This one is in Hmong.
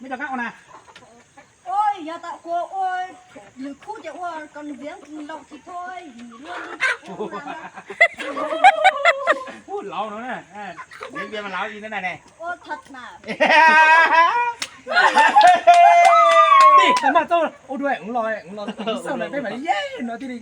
Mej rov qab ua na. Oj, yog tas ua ua lwm khub ces ua kom nws viav laus tsis tau. Laus no, viav mas laus li na ne. Ua thaum na. Tij, tas maj txauj ua dua los, los xauj lawm peb mam li yej no tij li.